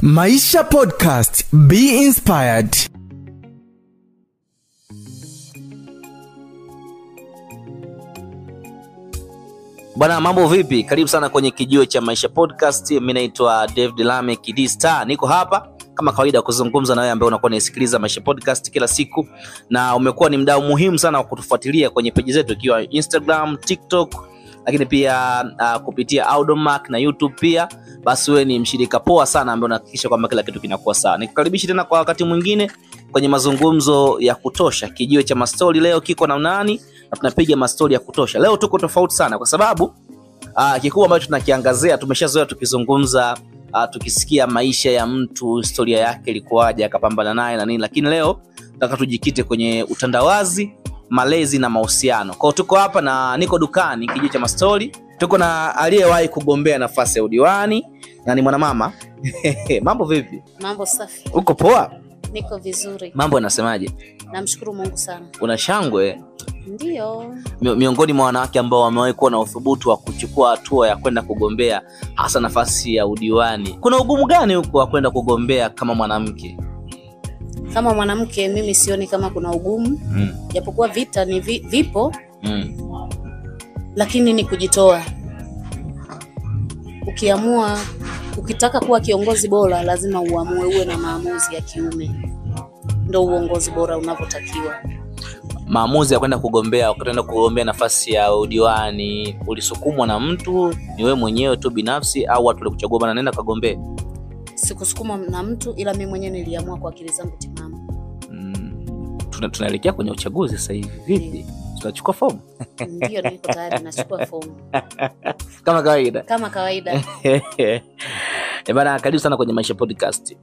Maisha Podcast, be inspired. Bwana, mambo vipi? Karibu sana kwenye kijiwe cha Maisha Podcast. Mimi naitwa David Lameck D Star. Niko hapa kama kawaida kuzungumza na wewe ambaye unakuwa unasikiliza Maisha Podcast kila siku, na umekuwa ni mdau muhimu sana wa kutufuatilia kwenye peji zetu ikiwa Instagram, TikTok, lakini pia kupitia Audiomack na YouTube pia. Basi wewe ni mshirika poa sana ambaye unahakikisha kwamba kila kitu kinakuwa sawa. Nikukaribisha tena kwa wakati mwingine kwenye mazungumzo ya kutosha. Kijiwe cha mastori leo kiko na nani? Na tunapiga mastori ya kutosha. Leo tuko tofauti sana kwa sababu kikubwa ambacho tunakiangazia, tumeshazoea tukizungumza, tukisikia maisha ya mtu, historia yake ilikuwaje, akapambana naye na nini, lakini leo nataka tujikite kwenye utandawazi, malezi na mahusiano. Kwa hiyo tuko hapa na niko dukani kijiwe cha mastori. Tuko na aliyewahi kugombea nafasi ya udiwani na ni mwanamama. Mambo vipi? Mambo safi. Uko poa? Niko vizuri. Mambo yanasemaje? Namshukuru Mungu sana. Una shangwe? Ndio. Miongoni mwa wanawake ambao wamewahi kuwa na uthubutu wa kuchukua hatua ya kwenda kugombea hasa nafasi ya udiwani. Kuna ugumu gani huko wa kwenda kugombea kama mwanamke? Kama mwanamke mimi sioni kama kuna ugumu. Japokuwa vita ni vipo. Lakini ni kujitoa. Ukiamua, ukitaka kuwa kiongozi bora lazima uamue uwe na maamuzi ya kiume. Ndio uongozi bora unavyotakiwa. Maamuzi ya kwenda kugombea, ukitaka kugombea nafasi ya udiwani, ulisukumwa na mtu, ni wewe mwenyewe tu binafsi au watu walikuchagua bana nenda kagombee? Sikusukumwa na mtu, ila mimi mwenyewe niliamua kwa akili zangu timamu. Tunaelekea kwenye uchaguzi sasa hivi. Vipi? Tunachukua fomu? Ndio, niko tayari, nachukua fomu. Kama kawaida. Kama kawaida. Bana, karibu sana kwenye Maisha Podcast.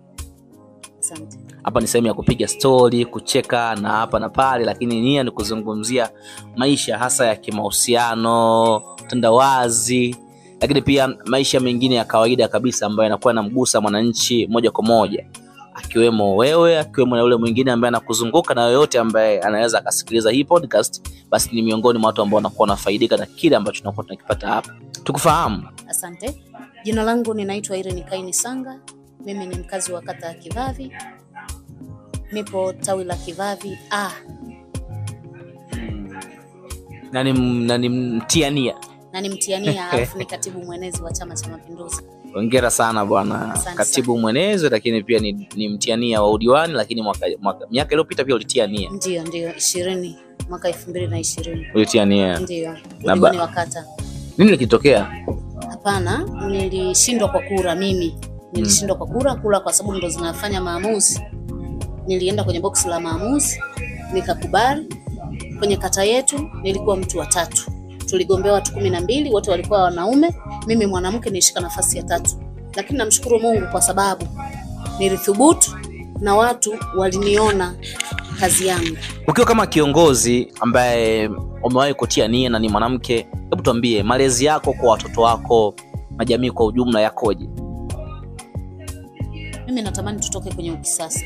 Asante. Hapa ni sehemu ya kupiga story, kucheka na hapa na pale, lakini nia ni kuzungumzia maisha hasa ya kimahusiano, utandawazi, lakini pia maisha mengine ya kawaida kabisa ambayo yanakuwa yanamgusa mwananchi moja kwa moja, akiwemo wewe, akiwemo na yule mwingine ambaye anakuzunguka, na yoyote ambaye anaweza akasikiliza hii podcast, basi ni miongoni mwa watu ambao wanakuwa wanafaidika na kile ambacho tunakuwa tunakipata hapa. Tukufahamu. Asante. Jina langu ninaitwa Irene Kaini Sanga. Mimi ni mkazi wa kata ya Kivavi. Nipo tawi la Kivavi A. Na ni mtiania. Na ni mtiania, alafu ni katibu mwenezi wa Chama cha Mapinduzi. Hongera sana bwana katibu mwenezi, lakini pia ni mtiania wa udiwani, lakini miaka iliyopita pia ulitia nia. Ndio, 20 mwaka 2020. Ulitia nia. Ndio. Udiwani wa kata. Nini kilitokea? Hapana, nilishindwa kwa kura mimi. Nilishindwa kwa kura kwa sababu ndo zinafanya maamuzi. Nilienda kwenye box la maamuzi, nikakubali. Kwenye kata yetu nilikuwa mtu wa 3. Tuligombea watu 12, wote walikuwa wanaume, mimi mwanamke nilishika nafasi ya 3. Lakini namshukuru Mungu kwa sababu nilithubutu na watu waliniona kazi yangu. Ukiwa kama kiongozi ambaye umewahi kutia nia na ni mwanamke, hebu tuambie malezi yako kwa watoto wako na jamii kwa ujumla yakoje? Mimi natamani tutoke kwenye ukisasa.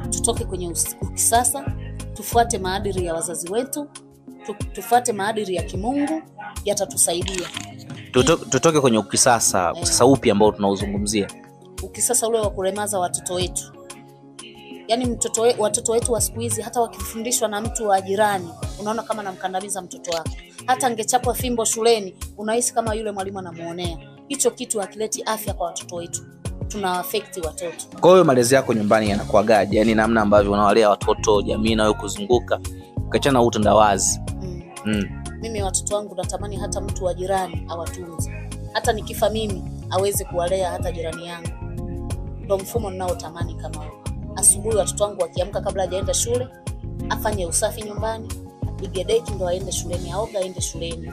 Tutoke kwenye ukisasa, tufuate maadili ya wazazi wetu, tufuate maadili ya kimungu, yatatusaidia. Tutoke kwenye ukisasa, ukisasa upi ambao tunauzungumzia? Ukisasa ule wa kulemaza watoto wetu. Yaani watoto wetu wa siku hizi hata wakifundishwa na mtu wa jirani, unaona kama anamkandamiza mtoto wako. Hata angechapwa fimbo shuleni, unahisi kama yule mwalimu anamuonea. Hicho kitu hakileti afya kwa watoto wetu. Tuna affect watoto. Kwa hiyo malezi yako nyumbani yanakuagaje? Yaani namna ambavyo unawalea watoto, jamii na wewe kuzunguka, ukiachana na utandawazi. Mimi watoto wangu natamani hata mtu wa jirani awatunze. Hata nikifa mimi aweze kuwalea hata jirani yangu. Ndio mfumo ninaotamani kama huo. Asubuhi watoto wangu wakiamka kabla hajaenda shule, afanye usafi nyumbani, apige deki ndo aende shuleni, aoga aende shuleni.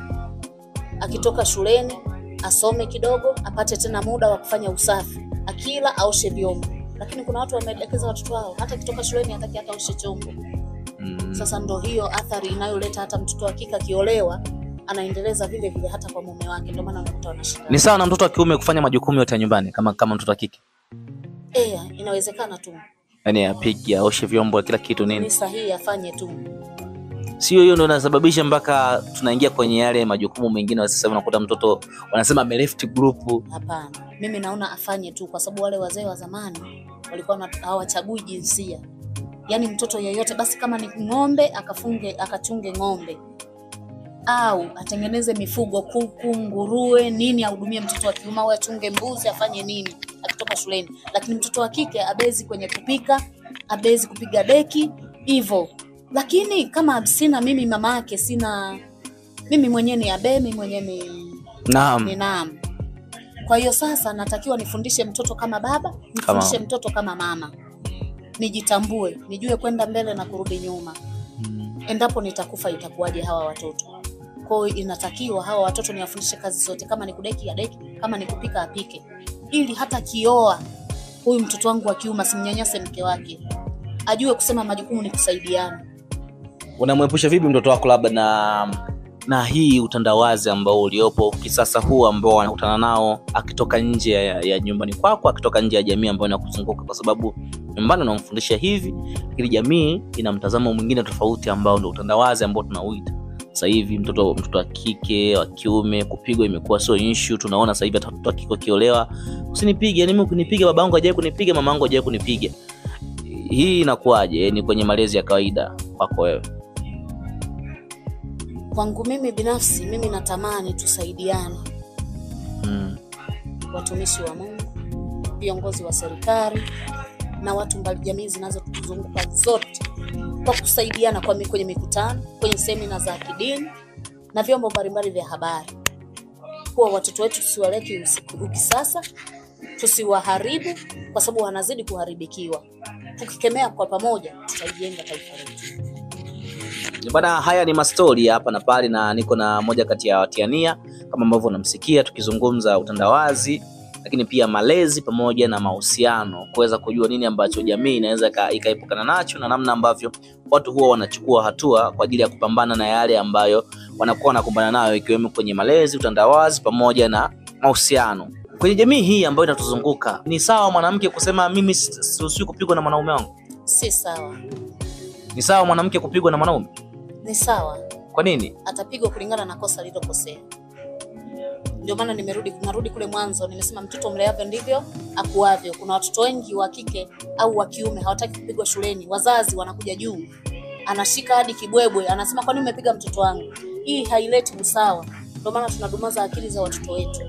Akitoka shuleni asome kidogo, apate tena muda wa kufanya usafi. Akila aoshe vyombo. Lakini kuna watu wameelekeza watoto wao hata kitoka shuleni hataki hata oshe chombo. Sasa ndo hiyo athari inayoleta hata mtoto wa kike akiolewa anaendeleza vile vile hata kwa mume wake, ndio maana unakuta wanashindana. Ni sawa na mtoto wa kiume kufanya majukumu yote nyumbani kama mtoto wa kike? Inawezekana tu. Yaani apike, aoshe vyombo, kila kitu nini? Ni sahihi afanye tu. Sio hiyo ndio inasababisha mpaka tunaingia kwenye yale majukumu mengine. Sasa unakuta mtoto wanasema ame left group. Hapana, mimi naona afanye tu, kwa sababu wale wazee wa zamani walikuwa hawachagui jinsia. Yaani mtoto yeyote basi, kama ni ng'ombe akafunge, akachunge ng'ombe, au atengeneze mifugo, kuku, nguruwe, nini, ahudumie mtoto wa kiume, au achunge mbuzi, afanye nini akitoka shuleni. Lakini mtoto wa kike abezi kwenye kupika, abezi kupiga deki hivyo. Lakini kama sina mimi mama yake, sina mimi mwenyewe ni abe, mimi mwenyewe ni naam, ni naam. Kwa hiyo sasa natakiwa nifundishe mtoto kama baba, nifundishe mtoto kama mama. Nijitambue, nijue kwenda mbele na kurudi nyuma. Endapo nitakufa itakuwaje hawa watoto? Kwa hiyo inatakiwa hawa watoto niwafundishe kazi zote, kama ni kudeki adeki, kama ni kupika apike, ili hata kioa huyu mtoto wangu wa kiume simnyanyase mke wake, ajue kusema majukumu ni kusaidiana. Unamwepusha vipi mtoto wako labda na hii utandawazi ambao uliopo kisasa huu ambao anakutana nao akitoka nje ya nyumbani kwako, akitoka nje ya jamii ambayo inakuzunguka? Kwa sababu nyumbani unamfundisha hivi, lakini jamii ina mtazamo mwingine tofauti ambao ndio utandawazi ambao tunauita sasa hivi. Mtoto wa kike, wa kiume kupigwa imekuwa sio issue. Tunaona sasa hivi hata mtoto wa kike akiolewa, usinipige, yani mimi ukinipiga babangu hajawahi kunipiga, mamangu hajawahi kunipiga. Hii inakuwaje? Ni kwenye malezi ya kawaida kwako wewe? Kwangu mimi binafsi, mimi natamani tusaidiane. Watumishi wa Mungu, viongozi wa serikali na watu mbali, jamii zinazotuzunguka zote, kwa kusaidiana kwa kwenye mikutano, kwenye semina za kidini na vyombo mbalimbali vya habari, kwa watoto wetu tusiwaleke ukisasa, tusiwaharibu, kwa sababu wanazidi kuharibikiwa. Tukikemea kwa pamoja tutaijenga taifa letu. Bana, haya ni mastori hapa na pale, na niko na moja kati ya watiania kama ambavyo unamsikia tukizungumza utandawazi, lakini pia malezi pamoja na mahusiano, kuweza kujua nini ambacho jamii inaweza ikaepukana nacho na namna ambavyo watu huwa wanachukua hatua kwa ajili ya kupambana na yale ambayo wanakuwa wanakumbana nayo, ikiwemo kwenye malezi, utandawazi pamoja na mahusiano. Kwenye jamii hii ambayo inatuzunguka, ni sawa mwanamke kusema mimi siruhusiwi kupigwa na mwanaume wangu? Si sawa. Ni sawa mwanamke kupigwa na mwanaume? Ni sawa. Kwa nini? Atapigwa kulingana na kosa alilokosea. Ndio maana narudi kule mwanzo, nimesema mtoto mleavyo ndivyo akuavyo. Kuna watoto wengi wa kike au wa kiume hawataki kupigwa shuleni, wazazi wanakuja juu, anashika hadi kibwebwe, anasema kwa nini umepiga mtoto wangu? Hii haileti usawa. Ndio maana tunadumaza akili za watoto wetu,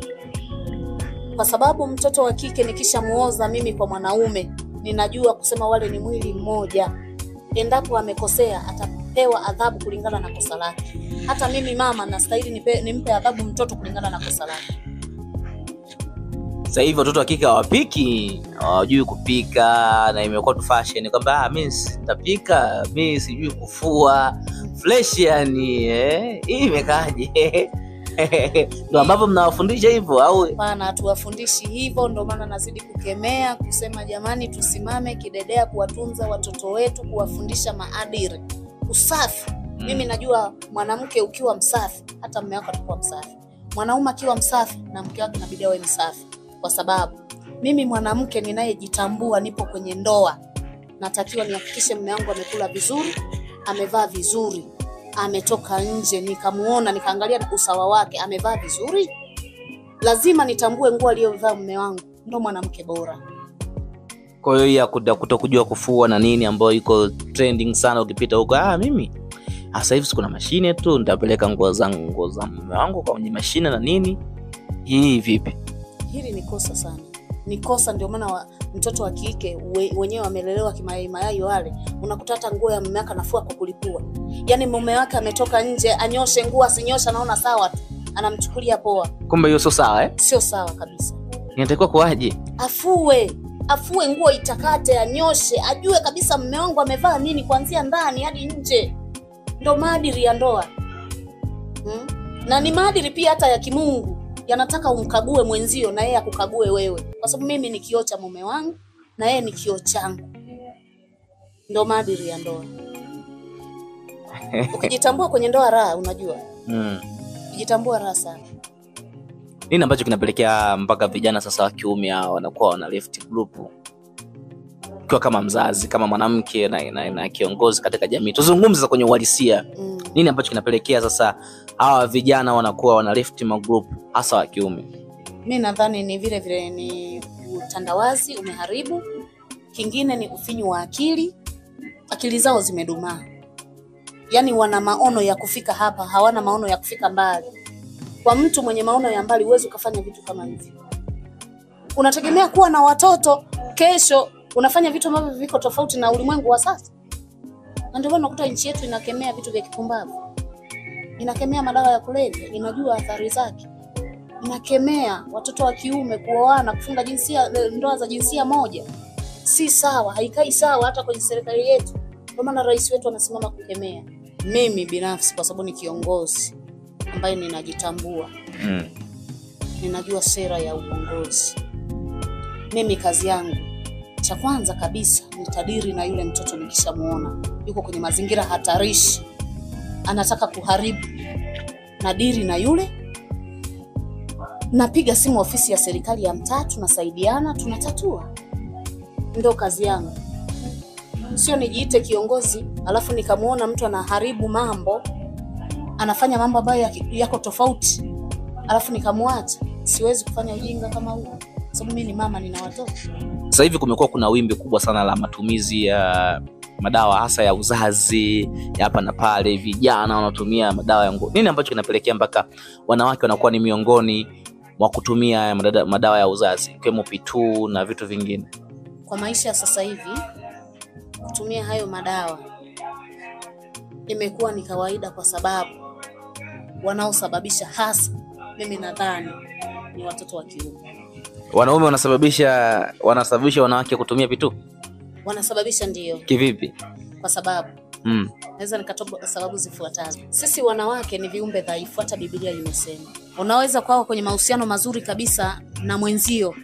kwa sababu mtoto wa kike nikishamuoza mimi kwa mwanaume, ninajua kusema wale ni mwili mmoja. Endapo amekosea atapewa adhabu kulingana na kosa lake. Hata mimi mama nastahili nimpe adhabu mtoto kulingana na kosa lake. Sasa hivi watoto wa kike hawapiki, hawajui kupika, na imekuwa tu fashion kwamba mimi sitapika, mimi sijui kufua, fresh yani hii imekaaje? Ndio ambapo mnawafundisha hivyo au? Hapana, hatuwafundishi hivyo. Ndio maana nazidi kukemea kusema jamani, tusimame kidedea kuwatunza watoto wetu, kuwafundisha maadili, usafi. Mimi najua mwanamke ukiwa msafi hata mume wako atakuwa msafi. Mwanaume akiwa msafi na mke wake inabidi awe msafi, kwa sababu mimi mwanamke ninayejitambua, nipo kwenye ndoa, natakiwa nihakikishe mume wangu amekula vizuri, amevaa vizuri, ametoka nje nikamuona, nikaangalia usawa wake, amevaa vizuri. Lazima nitambue nguo aliyovaa mume wangu, ndo mwanamke bora. Kwa hiyo ya kutokujua kufua na nini ambayo iko trending sana, ukipita huko, mimi sasa hivi kuna mashine tu, nitapeleka nguo zangu, nguo za mume wangu kwenye mashine na nini. Hii vipi? Hili ni kosa sana. Ni kosa. Ndio maana mtoto wa kike wenyewe wamelelewa kimayai mayai wale. Unakuta hata nguo ya mume wake anafua kwa kulipua. Yaani mume wake ametoka nje, anyoshe nguo asinyoshe, anaona sawa tu, anamchukulia poa. Kumbe hiyo sio sawa eh? Sio sawa kabisa. Inatakiwa kuaje? Afue nguo itakate, anyoshe, ajue kabisa mume wangu amevaa nini kuanzia ndani hadi nje. Ndio maadili ya ndoa. Na ni maadili pia hata ya kimungu. Yanataka umkague mwenzio na yeye akukague wewe. Kwa sababu mimi ni kioo cha mume wangu na yeye ni kioo changu. Ndio maadili ya ndoa. Ukijitambua kwenye ndoa raha, unajua. Ukijitambua raha sana. Nini ambacho kinapelekea mpaka vijana sasa wa kiume hao wanakuwa wana left group? Ukiwa kama mzazi, kama mwanamke na kiongozi katika jamii, tuzungumze kwenye uhalisia. Nini ambacho kinapelekea sasa hawa vijana wanakuwa wana left magroup hasa wa kiume? Mimi nadhani ni vile vile ni utandawazi umeharibu. Kingine ni ufinyu wa akili. Akili zao zimedumaa. Yaani wana maono ya kufika hapa, hawana maono ya kufika mbali. Kwa mtu mwenye maono ya mbali huwezi ukafanya vitu kama hivi. Unategemea kuwa na watoto kesho, unafanya vitu ambavyo viko tofauti na ulimwengu wa sasa. Na ndio maana unakuta nchi yetu inakemea vitu vya kipumbavu. Inakemea madawa ya kulevya, inajua athari zake. Inakemea watoto wa kiume kuoana, kufunga jinsia, ndoa za jinsia moja. Si sawa, haikai sawa hata kwenye serikali yetu. Ndio maana rais wetu anasimama kukemea. Mimi binafsi kwa sababu ni kiongozi ambaye ninajitambua. Ninajua sera ya uongozi. Mimi kazi yangu cha kwanza kabisa nitadiri na yule mtoto nikishamuona yuko kwenye mazingira hatarishi, anataka kuharibu, nadiri na yule, napiga simu ofisi ya serikali ya mtaa, tunasaidiana, tunatatua. Ndio kazi yangu. Sio nijiite kiongozi alafu nikamuona mtu anaharibu mambo, anafanya mambo ambayo yako tofauti, alafu nikamwacha. Siwezi kufanya ujinga kama huo, sababu mimi ni mama, nina watoto. Sasa hivi kumekuwa kuna wimbi kubwa sana la matumizi ya madawa hasa ya uzazi ya hapa na pale, vijana wanatumia madawa ya ngono. Nini ambacho kinapelekea mpaka wanawake wanakuwa ni miongoni mwa kutumia madawa ya uzazi ikiwemo P2 na vitu vingine? Kwa maisha sasa hivi kutumia hayo madawa imekuwa ni kawaida, kwa sababu wanaosababisha hasa mimi nadhani ni watoto wa kiume. Wanaume wanasababisha wanawake kutumia P2? Wanasababisha, ndio. Kivipi? Kwa sababu naweza nikatoa sababu zifuatazo. Sisi wanawake ni viumbe dhaifu, hata Biblia imesema. Unaweza kuwa kwenye mahusiano mazuri kabisa na mwenzio,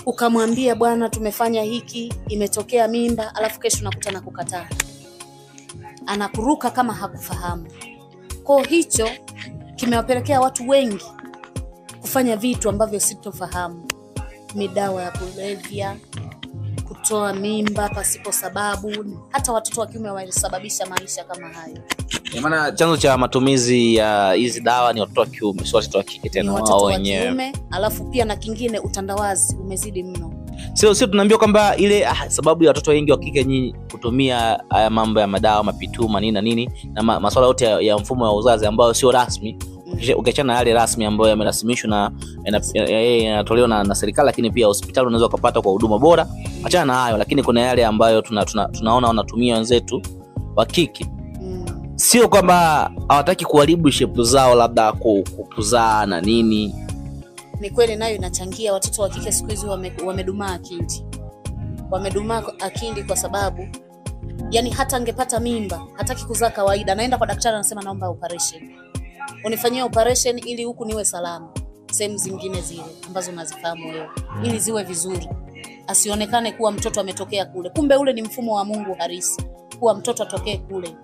ukamwambia bwana tumefanya hiki, imetokea mimba, alafu kesho unakuta na kukataa. Anakuruka kama hakufahamu. Kwa hicho kimewapelekea watu wengi kufanya vitu ambavyo sitofahamu. Midawa ya kulevya, kutoa mimba pasipo sababu, hata watoto wa kiume walisababisha maisha kama hayo. Kwa maana chanzo cha matumizi ya hizi dawa ni watoto wa kiume, sio watoto wa kike tena, wao wenyewe. Alafu pia na kingine, utandawazi umezidi mno. Sio tunaambiwa kwamba ile sababu ya watoto wengi wa kike nyinyi kutumia haya mambo ya madawa, mapitu, manini na nini na masuala yote ya mfumo wa uzazi ambayo sio rasmi. Ukiachana na yale rasmi ambayo yamerasimishwa na yanatolewa na serikali, lakini pia hospitali unaweza kupata kwa huduma bora. Achana na hayo, lakini kuna yale ambayo tunaona wanatumia wenzetu wa kike. Sio kwamba hawataki kuharibu shape zao labda kuzaa na nini. Ni kweli nayo inachangia. Watoto wa kike siku hizi wamedumaa akili. Wamedumaa akili kwa sababu yani hata angepata mimba hataki kuzaa kawaida, anaenda kwa daktari anasema naomba operation. Unifanyie operation ili huku niwe salama. Sehemu zingine zile ambazo unazifahamu wewe, ili ziwe vizuri. Asionekane kuwa mtoto ametokea kule. Kumbe ule ni mfumo wa Mungu halisi, kuwa mtoto atokee kule.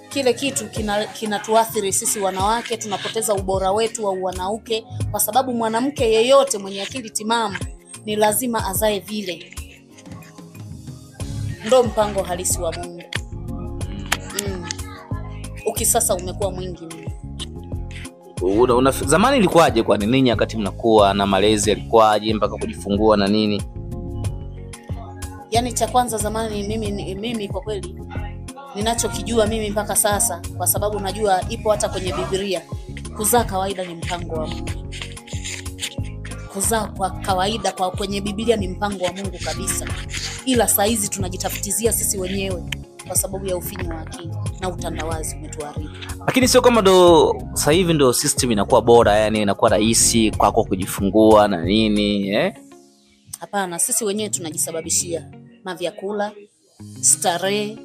Kile kitu kinatuathiri sisi wanawake, tunapoteza ubora wetu wa wanawake, kwa sababu mwanamke yeyote mwenye akili timamu ni lazima azae vile. Ndo mpango halisi wa Mungu. Ukisasa umekuwa mwingi mno. Zamani ilikuwaje kwani ninyi wakati mnakuwa na malezi yalikuwaje mpaka kujifungua na nini? Yaani cha kwanza zamani mimi kwa kweli ninachokijua mimi mpaka sasa, kwa sababu najua ipo hata kwenye Biblia, kuzaa kawaida ni mpango wa Mungu. Kuzaa kwa kawaida kwa kwenye Biblia ni mpango wa Mungu kabisa. Ila saa hizi tunajitafutizia sisi wenyewe kwa sababu ya ufinyu wa akili na utandawazi umetuharibu. Lakini sio kama ndo sasa hivi ndo system inakuwa bora, yani inakuwa rahisi kwako kujifungua na nini eh? Hapana, sisi wenyewe tunajisababishia mavyakula, starehe.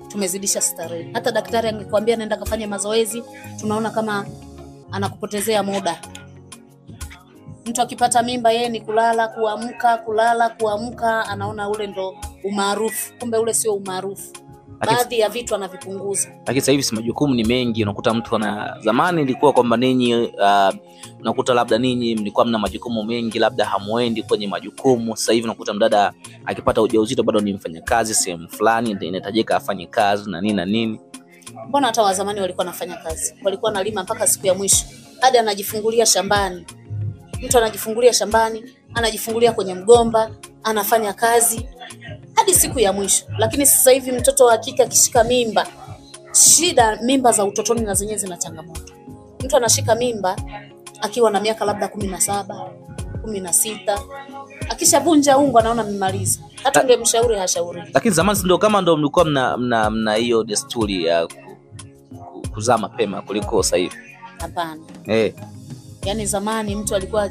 Tumezidisha starehe. Hata daktari angekwambia nenda kafanye mazoezi, tunaona kama anakupotezea muda. Mtu akipata mimba yeye ni kulala, kuamka, kulala, kuamka, anaona ule ndo umaarufu. Kumbe ule sio umaarufu. Baadhi ya vitu anavipunguza. Lakini sasa hivi si majukumu ni mengi, unakuta mtu ana, zamani ilikuwa kwamba ninyi unakuta labda ninyi mlikuwa mna majukumu mengi, labda hamuendi kwenye majukumu. Sasa hivi unakuta mdada akipata ujauzito bado ni mfanyakazi sehemu fulani, inahitajika afanye kazi na nini na nini. Mbona hata wa zamani walikuwa wanafanya kazi, walikuwa wanalima mpaka siku ya mwisho, hadi anajifungulia shambani. Mtu anajifungulia shambani, anajifungulia kwenye mgomba, anafanya kazi hadi siku ya mwisho. Lakini sasa hivi mtoto wa kike akishika mimba, shida mimba za utotoni na zenyewe zina changamoto. Mtu anashika mimba akiwa na miaka labda 17, 16, akishavunja ungo anaona amemaliza. Hata ungemshauri hashauri. Lakini zamani ndio kama ndio mlikuwa mna hiyo desturi ya kuzaa mapema kuliko sasa hivi. Hapana. Yaani zamani mtu alikuwa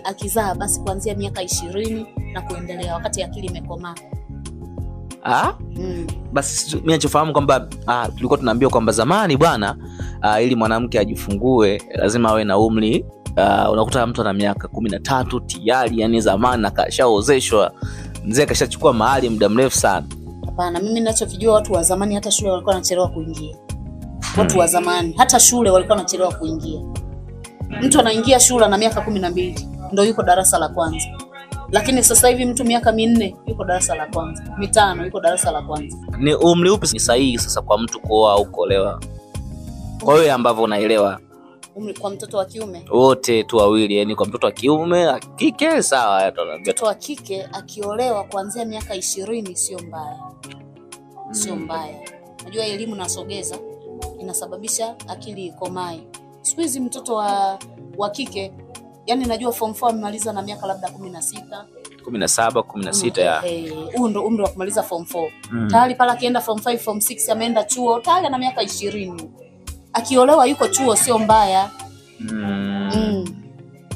akizaa basi kuanzia miaka 20 na kuendelea, wakati akili imekomaa. Basi mimi ninachofahamu kwamba tulikuwa tunaambiwa kwamba zamani bwana, ili mwanamke ajifungue lazima awe na umri, unakuta mtu ana miaka 13 tayari, yani zamani akashaozeshwa, mzee akashachukua mahali muda mrefu sana. Hapana, mimi ninachokijua watu wa zamani hata shule walikuwa wanachelewa kuingia. Watu wa zamani hata shule walikuwa wanachelewa kuingia. Mtu anaingia shule na miaka 12 ndio yuko darasa la kwanza. Lakini sasa hivi mtu miaka 4 yuko darasa la kwanza, 5 yuko darasa la kwanza. Ni umri upi ni sahihi sasa kwa mtu kuoa au kuolewa? Kwa wewe ambavyo unaelewa. Umri kwa mtoto wa kiume? Wote tu wawili, yani kwa mtoto wa kiume, kike sawa. Mtoto wa kike akiolewa kuanzia miaka 20 sio mbaya. Sio mbaya. Unajua elimu nasogeza inasababisha akili ikomae. Siku hizi mtoto wa kike, yani najua form 4 amemaliza na miaka labda 16, 17, 16 ya. Huo ndio umri wa kumaliza form 4. Tayari pala akienda form 5, form 6 ameenda chuo, tayari ana miaka 20. Akiolewa yuko chuo sio mbaya.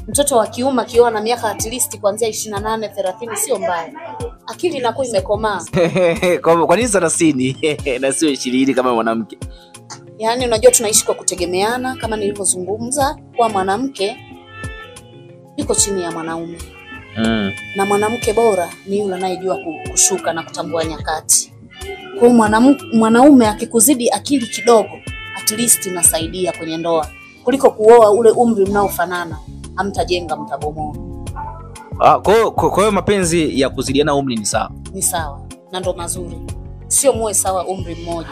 Mtoto wa kiume akioa na miaka at least kuanzia 28, 30 sio mbaya. Akili inakuwa imekomaa. Kwa nini 30 na sio 20 kama mwanamke? Yaani unajua tunaishi kwa kutegemeana, kama nilivyozungumza kwa mwanamke yuko chini ya mwanaume. Na mwanamke bora ni yule anayejua kushuka na kutambua nyakati. Kwa mwanaume akikuzidi akili kidogo, at least inasaidia kwenye ndoa kuliko kuoa ule umri mnaofanana, hamtajenga mtabomoa. Kwa hiyo mapenzi ya kuzidiana umri ni sawa. Ni sawa na ndo mazuri. Sio muwe sawa umri mmoja.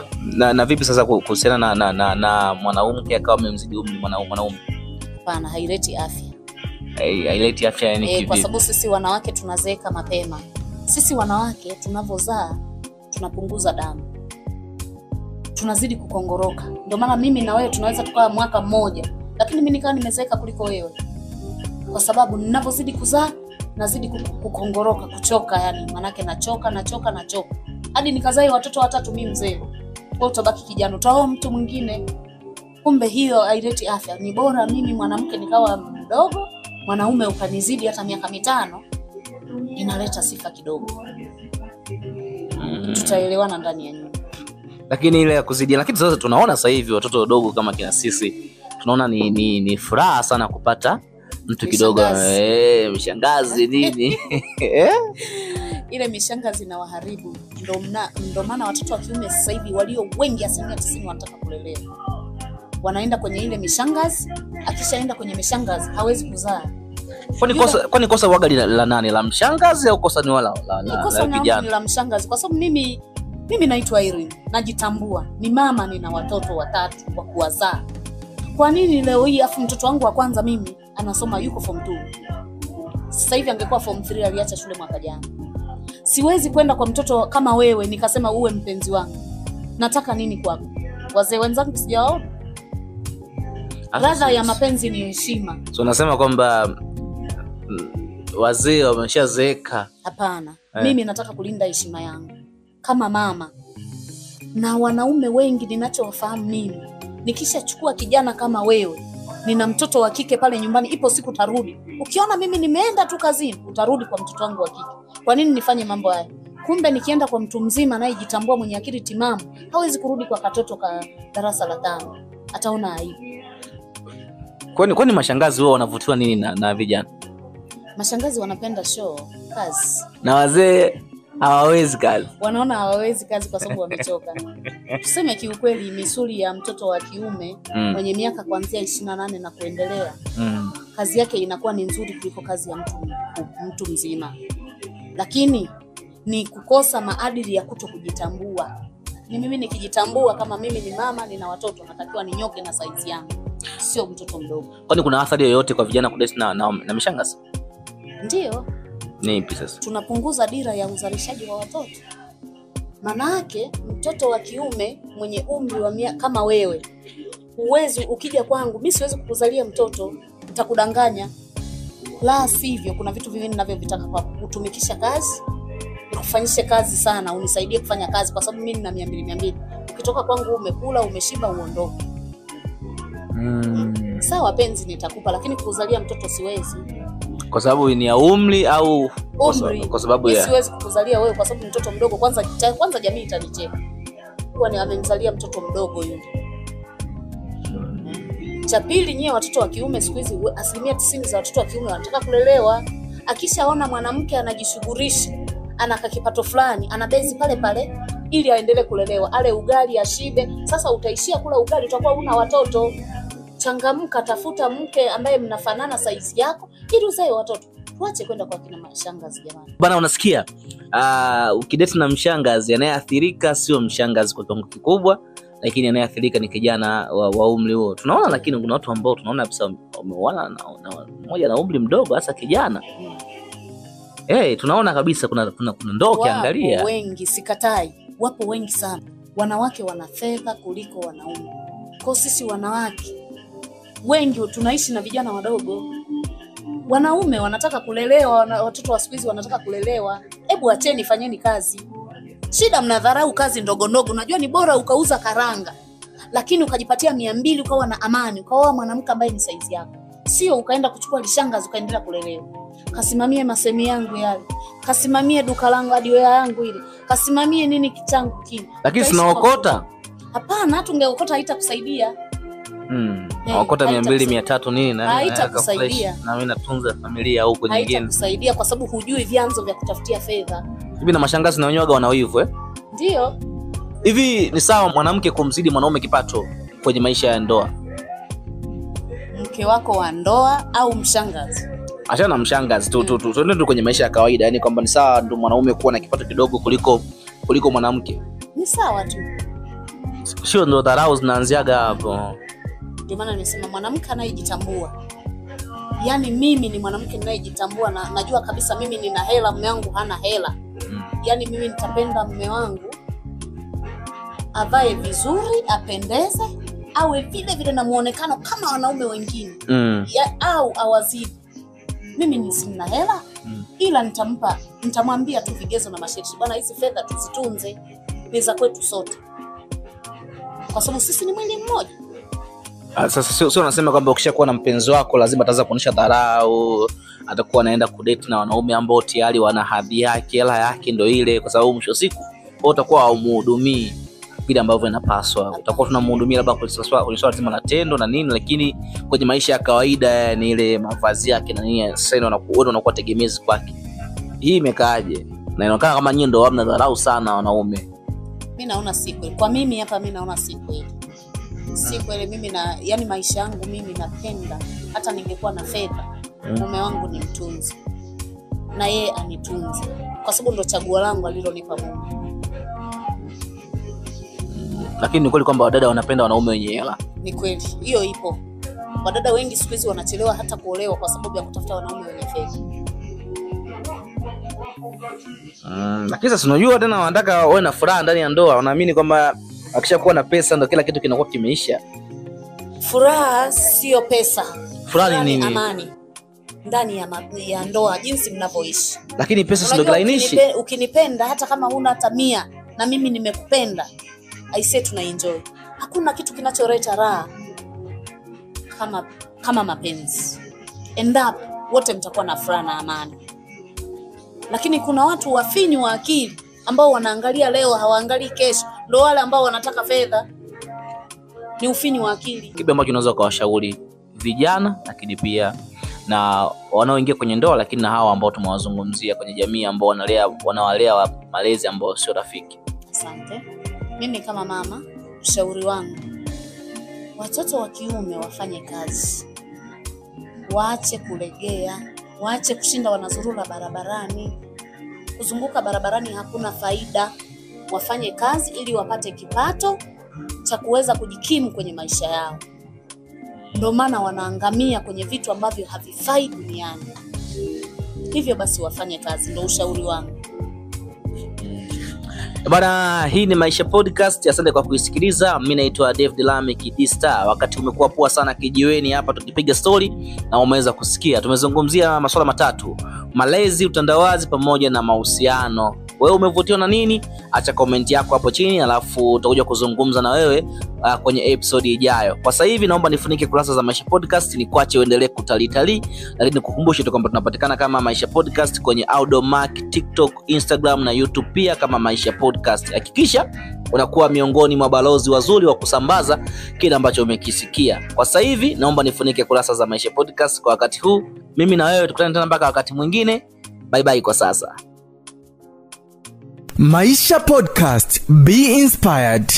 Na vipi sasa kuhusiana na mwanamke akawa amemzidi umri mwanaume? Hapana, haileti afya. Haileti afya yani kivipi? Kwa sababu sisi wanawake tunazeeka mapema. Sisi wanawake tunavozaa tunapunguza damu. Tunazidi kukongoroka. Ndio maana mimi na wewe tunaweza tukawa mwaka mmoja, lakini mimi nikawa nimezeeka kuliko wewe. Kwa sababu ninavozidi kuzaa nazidi kukongoroka, kuchoka yani, manake nachoka. Hadi nikazae watoto watatu mimi mzee. Wewe utabaki kijana, utaoa mtu mwingine. Kumbe hiyo haileti afya. Ni bora mimi mwanamke nikawa mdogo, mwanaume ukanizidi hata miaka 5, inaleta sifa kidogo. Tutaelewana ndani ya nyumba. Lakini ile ya kuzidia, lakini sasa tunaona sasa hivi watoto wadogo kama kina sisi tunaona ni furaha sana kupata mtu kidogo, mshangazi nini. Ile mishangazi inawaharibu. Ndio maana watoto wa kiume sasa hivi walio wengi 90% wanataka kulelewa. Wanaenda kwenye ile mishangazi, akishaenda kwenye mishangazi hawezi kuzaa. Kwani kosa waga la nani, la mshangazi au kosa ni wala la kijana? Ni la mshangazi, kwa sababu mimi naitwa Irene, najitambua, ni mama, nina watoto watatu wa kuwazaa. Kwa nini leo hii afu mtoto wangu wa kwanza mimi anasoma yuko form 2. Sasa hivi angekuwa form 3, aliacha shule mwaka jana. Siwezi kwenda kwa mtoto kama wewe nikasema uwe mpenzi wangu. Nataka nini kwako? Wazee wenzangu sijawaona. Ladha ya mapenzi ni heshima. So unasema kwamba wazee wameshazeeka? Hapana. Mimi nataka kulinda heshima yangu kama mama. Na wanaume wengi ninachowafahamu mimi, nikishachukua kijana kama wewe, nina mtoto wa kike pale nyumbani, ipo siku tarudi. Ukiona mimi nimeenda tu kazini, utarudi kwa mtoto wangu wa kike. Kwa nini nifanye mambo haya? Kumbe nikienda kwa mtu mzima anayejitambua mwenye akili timamu, hawezi kurudi kwa katoto ka darasa la 5. Ataona aibu. Kwani mashangazi wao wanavutiwa nini na vijana? Mashangazi wanapenda show, kazi. Na wazee Hawawezi kazi. Wanaona hawawezi kazi kwa sababu wamechoka. Tuseme kiukweli, misuli ya mtoto wa kiume mwenye miaka kuanzia 28 na kuendelea, kazi yake inakuwa ni nzuri kuliko kazi ya mtu mzima. Lakini ni kukosa maadili ya kuto kujitambua. Ni mimi nikijitambua kama mimi ni mama, nina watoto, natakiwa ninyoke na saizi yangu, sio mtoto mdogo. Kwani kuna athari yoyote kwa vijana kudate na mishangazi? Ndio. Ni ipi sasa? Tunapunguza dira ya uzalishaji wa watoto. Manake mtoto wa kiume mwenye umri wa kama wewe, huwezi ukija kwangu, mimi siwezi kukuzalia mtoto, nitakudanganya. La sivyo, kuna vitu viwili ninavyovitaka kwako: kutumikisha kazi, nikufanyishe kazi sana, unisaidie kufanya kazi kwa sababu mimi nina 200 200. Ukitoka kwangu umekula, umeshiba, uondoke. Sawa, penzi nitakupa, lakini kukuzalia mtoto siwezi. Kwa sababu ni ya umri au umri? Kwa sababu ya siwezi kukuzalia wewe kwa sababu mtoto mdogo. Kwanza jamii itanicheka. Kuwa ni amemzalia mtoto mdogo yule. Cha pili, nyie watoto wa kiume siku hizi 90% za watoto wa kiume wanataka kulelewa. Akishaona mwanamke anajishughulisha, ana kipato fulani, ana bezi pale pale ili aendelee kulelewa, ale ugali ashibe. Sasa utaishia kula ugali, utakuwa una watoto. Changamka, tafuta mke ambaye mnafanana saizi yako ili uzae watoto. Tuache kwenda kwa kina mashangazi jamani. Bana, unasikia? Ukidate na mshangazi, anayeathirika sio mshangazi kwa kiwango kikubwa, lakini anayeathirika ni kijana wa umri huo. Tunaona, lakini kuna watu ambao tunaona kabisa wameoana na mmoja na umri mdogo, hasa kijana. Tunaona kabisa kuna ndoa ukiangalia. Wapo wengi, sikatai. Wapo wengi sana. Wanawake wana fedha kuliko wanaume. Kwa sisi wanawake wengi tunaishi na vijana wadogo. Wanaume wanataka kulelewa, watoto wa siku hizi wanataka kulelewa. Hebu acheni, fanyeni kazi. Shida mnadharau kazi ndogo ndogo. Unajua ni bora ukauza karanga, lakini ukajipatia 200 ukawa na amani, ukaoa mwanamke ambaye ni saizi yako. Sio ukaenda kuchukua lishangazi ukaendelea kulelewa. Kasimamie masemi yangu yale, kasimamie duka langu hadi wewe yangu ile, kasimamie nini kichangu kile. Lakini tunaokota. Hapana, hata ungeokota haitakusaidia. Naokota 200 300 nini na haitakusaidia. Na mimi natunza familia huko nyingine. Haitakusaidia kwa sababu hujui vyanzo vya kutafutia fedha. Hivi na mashangazi na wenyewe wana wivu Ndio. Hivi ni sawa mwanamke kumzidi mwanaume kipato kwenye maisha ya ndoa? Mke wako wa ndoa au mshangazi? Achana na mshangazi tu tu kwenye maisha ya kawaida, yani kwamba ni sawa ndo mwanaume kuwa na kipato kidogo kuliko mwanamke. Ni sawa tu. Sio ndo dharau zinaanziaga hapo. Ndio maana nimesema mwanamke anayejitambua. Yaani mimi ni mwanamke ninayejitambua na najua kabisa mimi nina hela, mume wangu hana hela. Yaani mimi nitapenda mume wangu avae vizuri, apendeze, awe vile vile na muonekano kama wanaume wengine. Au awazidi. Mimi ni sina hela, ila nitamwambia tu vigezo na masharti. Bwana, hizi fedha tuzitunze, ni za kwetu sote. Kwa sababu sisi ni mwili mmoja. Sasa sio unasema kwamba ukishakuwa na mpenzi wako lazima ataanza kuonyesha dharau, atakuwa anaenda kudate na wanaume ambao tayari wana hadhi yake, hela yake ndio ile, kwa sababu mwisho siku wewe utakuwa haumhudumii vile ambavyo inapaswa. Utakuwa tunamhudumia labda kwenye swala zima la tendo na nini, lakini kwenye maisha ya kawaida ni ile mavazi yake na nini, sasa wewe unakuwa tegemezi kwake. Hii imekaaje? Na inaonekana kama nyinyi ndio mnadharau sana wanaume. Mimi naona si kweli. Kwa mimi hapa mimi naona si kweli. Si kweli mimi na yani maisha yangu mimi napenda hata ningekuwa na fedha, mume wangu ni mtunzi na yeye anitunze, kwa sababu ndo chaguo langu alilonipa Mungu. Lakini ni kweli kwamba wadada wanapenda wanaume wenye hela? Ni kweli, hiyo ipo. Wadada wengi siku hizi wanachelewa hata kuolewa kwa sababu ya kutafuta wanaume wenye fedha. Lakini sasa unajua tena wanataka wawe na furaha ndani ya ndoa, wanaamini kwamba akishakuwa na pesa ndo kila kitu kinakuwa kimeisha. Furaha sio pesa. Furaha ni nini? Amani ndani ya ndoa, jinsi mnavyoishi. Lakini pesa sio kilainishi. Ukinipenda hata kama huna hata 100 na mimi nimekupenda, I say tuna enjoy. Hakuna kitu kinacholeta raha kama mapenzi. Endapo wote mtakuwa na furaha na amani. Lakini kuna watu wafinyu wa akili ambao wanaangalia leo hawaangalii kesho, ndio wale ambao wanataka fedha. Ni ufinyu wa akili. Kipi ambacho unaweza kuwashauri vijana lakini pia na wanaoingia kwenye ndoa, lakini na hawa ambao tumewazungumzia kwenye jamii ambao wanawalea malezi ambao sio rafiki? Asante. Mimi kama mama, ushauri wangu, watoto wa kiume wafanye kazi, waache kulegea, waache kushinda wanazurura barabarani. Kuzunguka barabarani hakuna faida. Wafanye kazi ili wapate kipato cha kuweza kujikimu kwenye maisha yao. Ndio maana wanaangamia kwenye vitu ambavyo havifai duniani. Hivyo basi wafanye kazi, ndio ushauri wangu. Bana, hii ni Maisha Podcast. Asante kwa kuisikiliza. Mimi naitwa David Lameck D Star. Wakati umekuwa poa sana kijiweni hapa tukipiga story na umeweza kusikia. Tumezungumzia masuala matatu: malezi, utandawazi pamoja na mahusiano. Wewe umevutiwa na nini? Acha comment yako hapo chini, alafu tutakuja kuzungumza na wewe kwenye episode ijayo. Kwa sasa hivi naomba nifunike kurasa za Maisha Podcast, nikuache uendelee kutalii, lakini nikukumbushe tu kwamba tunapatikana kama Maisha Podcast kwenye Audiomack, TikTok, Instagram na YouTube pia kama Maisha Podcast. Hakikisha unakuwa miongoni mwa balozi wazuri wa kusambaza kile ambacho umekisikia. Kwa sasa hivi naomba nifunike kurasa za Maisha Podcast kwa wakati huu. Mimi na wewe tukutane tena mpaka wakati mwingine. Bye bye kwa sasa. Maisha Podcast, be inspired.